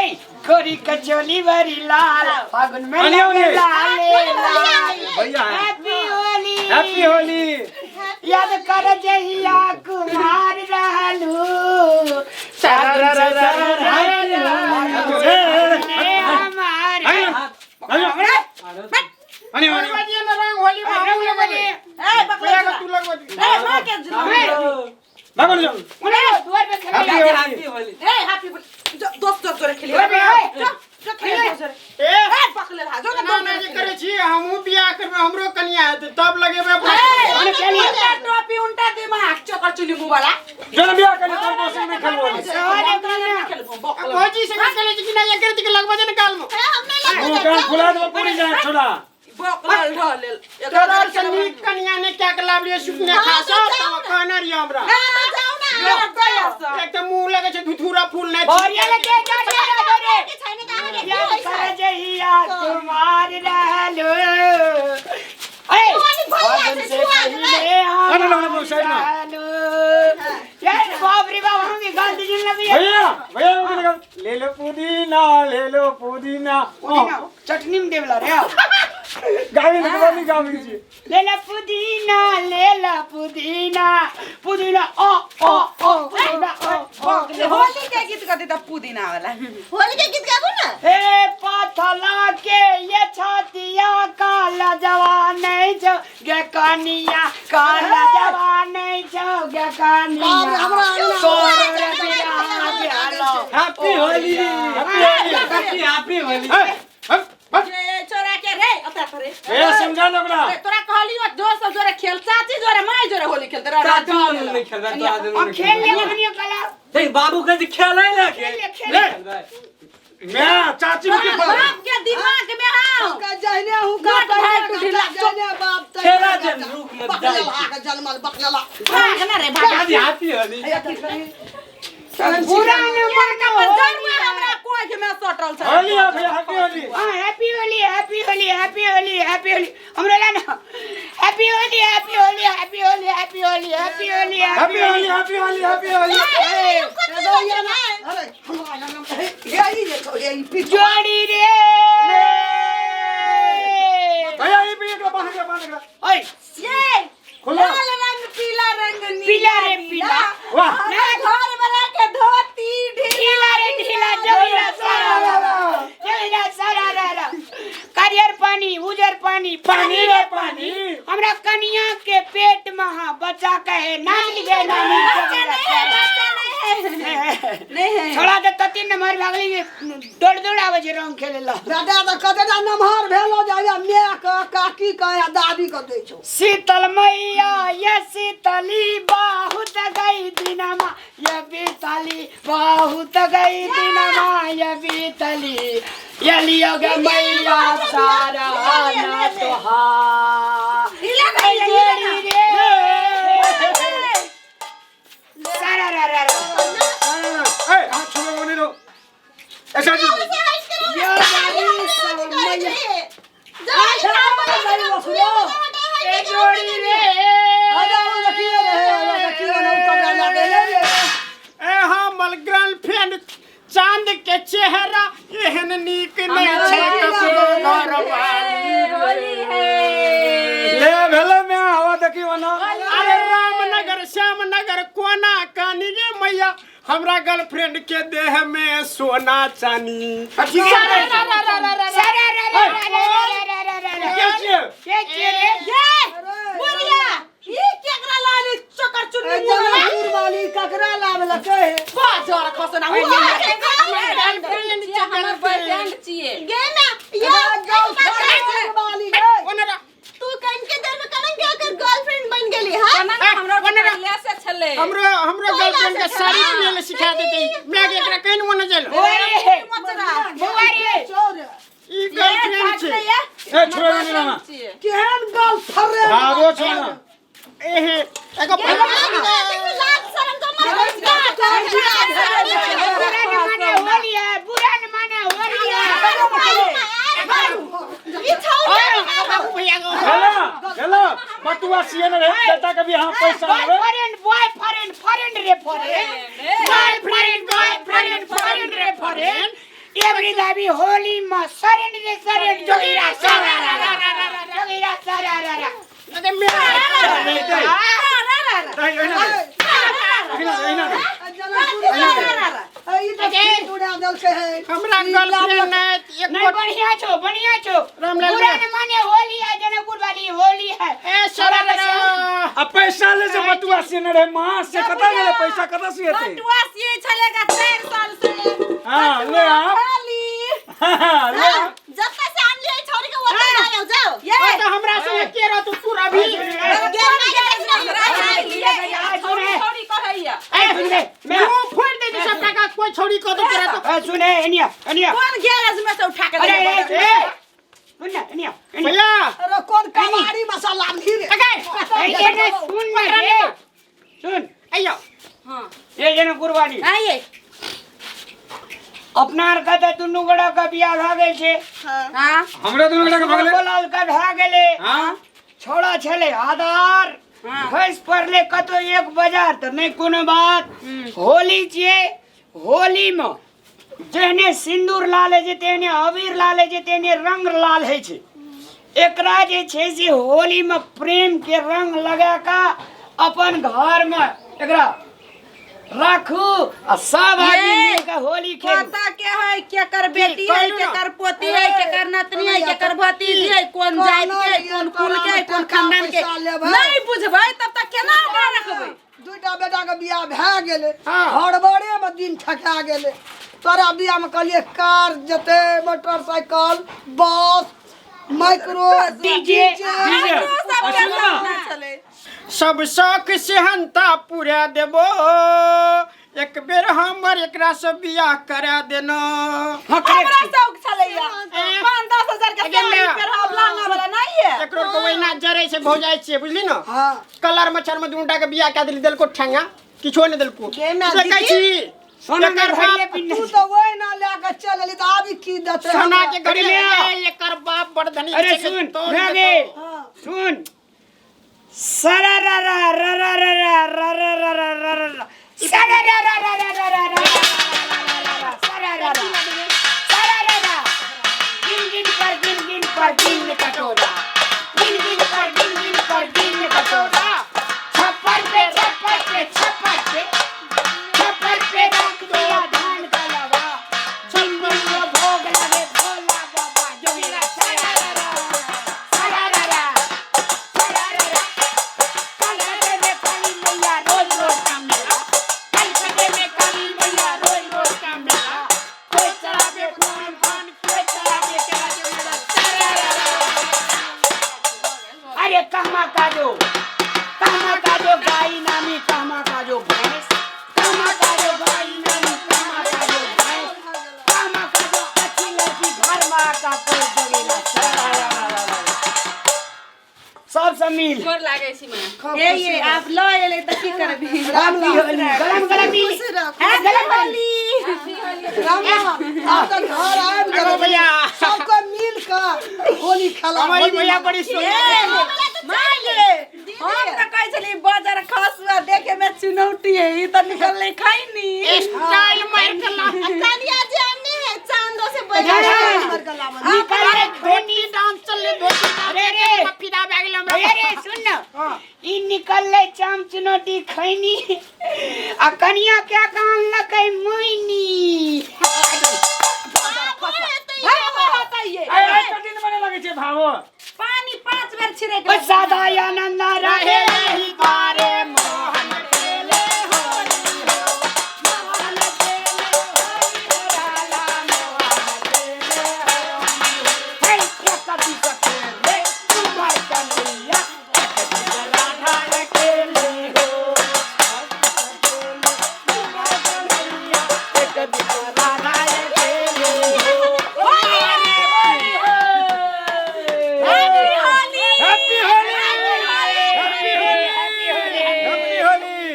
ए गोरी कचोली बरी लाल फागुन में आने, आने। लाल लाल। भैया है। हैप्पी होली। हैप्पी होली। याद कर जहिया कुमार रहलू हमार आने आने। रंग होली में हम लगबे। ए बकला भैया के तू लगबे। ए मां के भागो जाओ। दुआर पे खेले। हैप्पी होली। ए हैप्पी जो दोस्त दोस्त जोरे खेली। दुआर पे, ए। जो जो खेली दोस्त जोरे। ए ए बकले हा जो ना ना जे करे छी, हमहूँ बियाह करबै, हमरो कनिया हेतै तब लगेबै। अरे खेलिए। उल्टा टोपी उल्टा दिमाग चोकर चुनी मुंह वाला। जो ना बियाह करे तब दोस्त में खेलबो। भौजी संगे खेलै छी कि नहि? एकर के लगबै छै ने गाल में। मुंह कान खुला देबो पूरी जान छोड़ा। बकल ढलेल। तोरा से नीक कनिया ने क्या के लाबलियै सुपने खासा तब कहने रहियै हमरा। एक तऽ मुंह लगै छै धुथुरा फूल नहि छै। बोरिया लगे जा जा जा रे। याद कर जहिया कुमार रहलू ए फागुन से पहिले हम अरे ना, ना, साइड में। रहलू। यार बाप रे बाप, हम भी गाल दीजिए ना भैया। भैया भैया ले लो पुदीना, ले लो पुदीना। पुदीना चटनी में देवला रे। गावी ने गावी जी। ले ला पुदीना, ले ला पुदीना, पुदीना ओ ओ ओ पुदीना ओ ओ। होली के गीत गाते त पुदीना वाला। होली के गीत गाबू ना। हे पाथला के ये छातिया काला जवान नहीं जो गे कनिया, काला जवान नहीं जो गे कनिया। तोर बियाह बियालो। Happy Holi. Happy Holi. Happy Holi. ए छोरा के रे अता करे। भैया समझा लो ओकरा। तोरा कहलियो दोस्त सब जोरे खेल, चाची जोरे माई जोरे होली खेलते रह। चाची जोरे नहीं खेलबे, तोरा दुनू हम नहीं खेल ले खेलबे। कनियो कला। देख बाबू कहै छै खेलै ले के। खेल ले, खेल ले। मैं चाची के बाप के दिमाग में आओ। जहने हूँ नोट भाई तू ढीला जहने बाप तक खेला जन रुक मत जाई। जनमल बकलेला। भाग ना रे भाग। दादी हैप्पी होली। पुरान का मन जन्म हमरा कोख में सटल छै। होली है भैया, हैप्पी होली। हाँ happy Holi, happy Holi, happy Holi, happy Holi. हमरा ला ना happy Holi, happy Holi, happy Holi, happy Holi, happy Holi, happy Holi, happy Holi, happy Holi. अरे हे ई जे छौ, हे ई पीछू। जोड़ी रे। भैया ये भी एकरा बांध एकरा, बांध एकरा। ओए ये खुला। लाल रंग पीला रंग नीला पीला रे पीला। वाह। हमरा घर वाला के धोती ढीला। ढीला रे ढीला जोड़ा सारा जोड़ा सारा रा रा। करियर पानी उजर पानी पानी रे पानी। हमरा कनिया के पेट में हाँ बच्चा कहे नाम लिखे नानी। बच्चा नहीं है, बच्चा नहीं है, नहीं है। छोड़ा दे तो 3 नंबर भागली दौड़ दौड़ आवे छै रंग खेले ला। बेटा तऽ कतेटा नमहर भेलो जाइया माय के काकी के आ दादी के दै छौ। शीतल मैया ये शीतली बहुत गई दिनमा ये बीतली बहुत गई दिनमा ये बीतली ये लियो गे मैया सारा ना तोहार। ढीला भैया, ढीला ना। जोड़ी रे सारा रा रा रा। ए हाथ छुबे मने रो। ऐसा जी। यो बारी मैया ए जोड़ी रे। अरे ओ देखियो रे, ओ देखियो ने ओ कमरा लगे रे। ए हमर गर्लफ्रेंड चांद के चेहरा एहन नीक नहि छै ककरो घरवाली। होली है। ले भेलो मैं हवा देखियो ना। अरे रामनगर श्यामनगर कोना कानी गे मैया, हमरा गर्लफ्रेंड के देह में सोना चानी। सारा रा रा रा रा रा रा रा रा रा। के छियै? के छियै रे? ये बुढ़िया ई केकरा लाली चोकर चुन्नी मुंह वाला? जनकपुर वाली ककरा लाबलकै हे? बा जोर खसना उ गर्लफ्रेंड छै, हमर बॉयफ्रेंड छिए। गे ना ये जनकपुर वाली गे। ओनरा तू कन के देर में कनन के ओकर गर्लफ्रेंड बन गेली हां? कनन हमरा पहिले से छले। हमरो हमरो गर्लफ्रेंड के साड़ी पिन्है लए सिखा देतै। मैं के एकरा कहीं ओने चलो। बुआ रे, बुआ रे। चोर ई गर्लफ्रेंड छै। ए छोड़ो मने ना। केहन गल फर्रे। भागो छोड़ो। एहे एगो लाज शरम तो मर बुरा न माने होली है, बुरा न माने होली है। ई छौरा बाबू भैया को खेलो खेलो बटुआ सिए ने रहे बेटा कभी हां पैसा लेबे। बॉयफ्रेंड बॉयफ्रेंड फ्रेंड रे फ्रेंड, बॉयफ्रेंड बॉयफ्रेंड फ्रेंड रे फ्रेंड। एवरी दाबी होली में सरेंड रे सरेंड जोगीरा सरा रा रा रा रा जोगीरा सरा रा रा। अरे मेरा नहीं दे नहीं एहिना दे एहिना दे एहिना दे। ई तऽ ठीक उड़ा देलकै है। हमरा गर्लफ्रेंड नहीं एक नहीं बढ़िया छो बढ़िया छो। रामलाल पूरा न माने होली है जनकपुर वाली होली है। ए सरा रा आ पैसा ले जे बटुआ सियने रहे माँ से कतऽ गेलै पैसा कतऽ सिएतै? बटुआ सिए छलेगा 4 साल से। हाँ ले आ। खाली हाँ, ले आ। जब से आनलियै छोरी के ओतै जाओ जाओ। ये तो हमरा संगे के रहतौ तू अभी? छोरी कहैया। ए सुन ले मैं मुंह फोड़ दे दे सब टाका कोई छोड़ी को तो तेरा तो। ए सुन ए एनिया एनिया कोन गैरेज में से उठा के अरे ए ले सुन ना एनिया एनिया भैया अरे कोन कबाड़ी मसाला घी रे? ए एने सुन ना रे सुन आइयो। हां ये जनकपुर वाली आइए। अपना आर का तऽ दुनू गोड़ा के बियाह भए गेल छै। हां हमरा दुनू गोटा के भऽ गेलै। बोलाल के भए गेलै। हाँ छोड़ा छलै आधार खसि पड़लै कतौ एक बाजार तऽ नहि कोनो बात। होली छियै होली में जेहने सिन्दूर लाल होइ छै तेहने अबीर लाल होइ छै तेहने रंग लाल होइ छै। एकरा जे छै से होली में प्रेम के रंग लगा कऽ अपन घर में एकरा राखू आ सब आदमी मिल के होली खेलू। पता के है केकर बेटी है केकर पोती है केकर नतनी है केकर भतीजी है कोन जात के है कोन कुल के है कोन खानदान के नहीं बुझबै तब तक केना ओकरा रखबै? दूटा बेटा के बियाह भए गेलै हड़बड़े में दिन ठका गेलै। तोरा बियाह में कहलियै कार जेतै मोटरसाइकिल बस माइक्रो डीजे डीजे आ सुन ना सब शौक सेहनता पूरा देबो एक बेर हमर एकरा से बियाह करा देना। हमरा शौक छलैया 5-10 हजार के साड़ी पहिरब लहंगा वाला नहीं है। एकरो के ओहिना जरै छै भौजाइ छियै बुझली न। हाँ कलर मच्छर में दूटा के बियाह कए देली देलको ठेंगा किछो नहि देलको। देखै छी सोना एकर के बाप पिन्ह तू तो वही ना लए के चल एली तऽ आब ई की देतै सोना के घड़ी अरे ले एकर बाप बड़ धनी अरे छै, सुन तोड़ रे देतौ। सुन सरा रा रा रा रा रा रा रा रा रा रा रा रा रा सरा रा रा रा रा रा रा रा रा सरा रा रा सरा रा रा गिन गिन पर गिन गिन पर गिन कटोरा गिन गिन पर गिन गिन पर गिन कटोरा छप्पर पे छप्पर पे छप्पर पे छप्पर पे रख दिया धान का लावा छप्पर को भोग लगे भोला बाबा जोगीरा सरा रा रा सरा रा रा सरा रा रा कलकत्ते में काली मैया रोज रोज का मेला कलकत्ते में काली मैया रोज रोज का मेला कोई चढ़ावे पान पान कोई चढ़ावे केला जोगीरा सरा रा रा। अरे कहमा का जो गाई नामी कहमा का जो भैंस कहमा का जो गाई नामी कहमा का जो भैंस कहमा का जो अच्छी लड़की घर में का कोई जोगीरा सरा रा रा रा रा। सब सब मिल गोर लागै छी मां। ए ये आप ल एलै त की करबी? राम राम गरम गरम मिल गरम होली। राम राम आब तऽ घर आबि अरे गेलै भैया सबके मिल कऽ होली खेला हमारी भैया बड़ी सुंदर मां ये हम त कहै छली बाजार खसुआ देखे में चुनौती है ई त निकललै खैनी स्टाइल मार के ला कनिया जे हमने है चांदो से बजा निकल ले धोती डांस चल ले धोती डांस अरे रे फिदा भए गेल हमरा। अरे सुन न ई निकललै चाम चुनौती खैनी आ कनिया क्या कान लकै मैनी। ए ए दिन मने लगै छै भावो पानी 5 बेर छिड़क ओ सादा आनंद